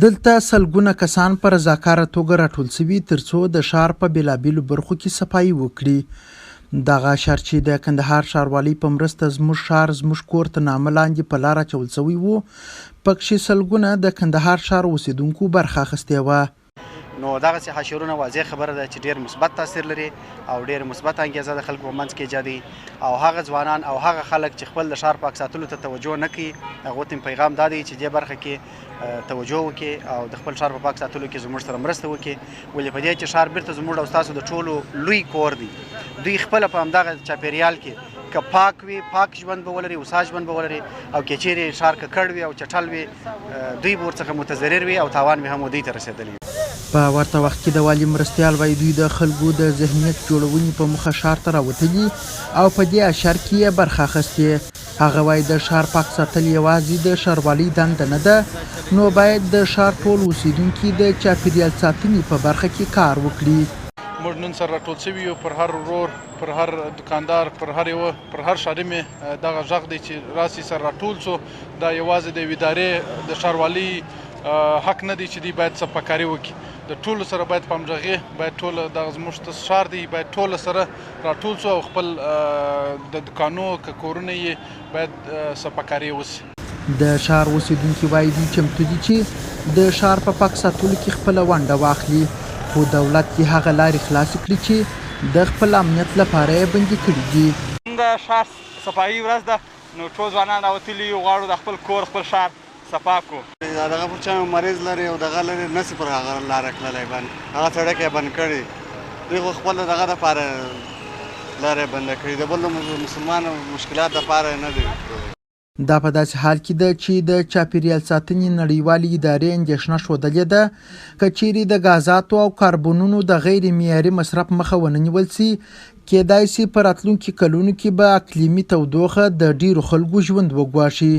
دلته سلګونه کسان په رضاکاره توګه راټول شوي ترڅو د ښار په بېلابېلو برخو کې صفايي وکړي. دغه اشر چې د کندهار ښاروالۍ په مرسته زموږ ښار زموږ کور تر نامه لاندې په لار اچول شوی و، پکښې سلګونه د کندهار ښار اوسېدونکو برخه اخیستې وه. نو دغسې حشرونه واضح خبره ده چې ډېر مثبت تاثیر لري او ډېر مثبته انګېزه د خلکو په منځ کې ایجادوي او هغه ځوانان او هغه خلک چې خپل د ښار پاک ساتلو ته توجه نه کوي، هغو ته مې پیغام دا دی چې دې برخه کې توجه وکړي او د خپل ښار په پاک ساتلو کې زموږ سره مرسته وکړي. ولې په دې چې ښار بیرته زموږ او ستاسو د ټولو لوی کور دی، دوی خپله په همدغه چاپیریال کې که پاک وي، پاک ژوند به ولري، هوسا ژوند به ولري، او که چیرې ښار ککړ وي او چټل وي، دوی به ورڅخه متضرر وي او تاوان به هم دوی ته رسېدلی وي. په ورته وخت کې د والي مرستیال وايي، دوی د خلکو د ذهنیت جوړونې په موخه ښار ته راوتلي او په دې اشر کې یې برخه اخیستې. هغه وايي، د ښار پاک ساتل یوازې د ښاروالۍ دنده نه ده، نو باید د ښار ټول اوسېدونکي د چاپېریال ساتنې په برخه کې کار وکړي. موږ نن سره راټول شوي یو، پر هر ورور، پر هر دوکاندار، پر هر یوه، پر هر ښاري مې دغه غږ دی چې راسئ سره راټول شو. دا یوازې د یوې ادارې، د ښاروالۍ حق نه دی چې دوی باید صفاکاري وکړي. د ټولو سره باید په همغږي، باید ټول دغه زموږ ښار دی، باید ټول سره راټول شو او خپل د دوکانو که کورونه یې باید صفاکاري وشي. د ښار اوسېدونکي وايي، دوی چمتو دي چې د ښار په پاک ساتلو کې خپله ونډه واخلي، خو دولت دې هغه لارې خلاصې کړي چې د خپل امنیت لپاره یې بندې کړې دي. نن د ښار صفايي ورځ ده، نو ټول ځوانان راوتلي یو، غواړو د خپل کور، خپل ښار صفا کړو. دغه پر چا مریض لري او دغه لري نسی پر هغه لاره تللی باندې هغه سړک یې بند کړی، دوی خو خپل دغه دپاره لاره بنده کړې، د بل مسلمان مشکلات دپاره نه دی. دا په داسې حال کې ده چې د چاپیریال ساتنې نړیوالې ادارې اندېښنه ښودلې ده که چیرې د ګازاتو او کاربنونو د غیر معیاري مصرف مخه ونه نیول شي، کېدای شي په راتلونکي کلونو کې به اقلیمي تودوخه د ډېرو خلکو ژوند وګواښي.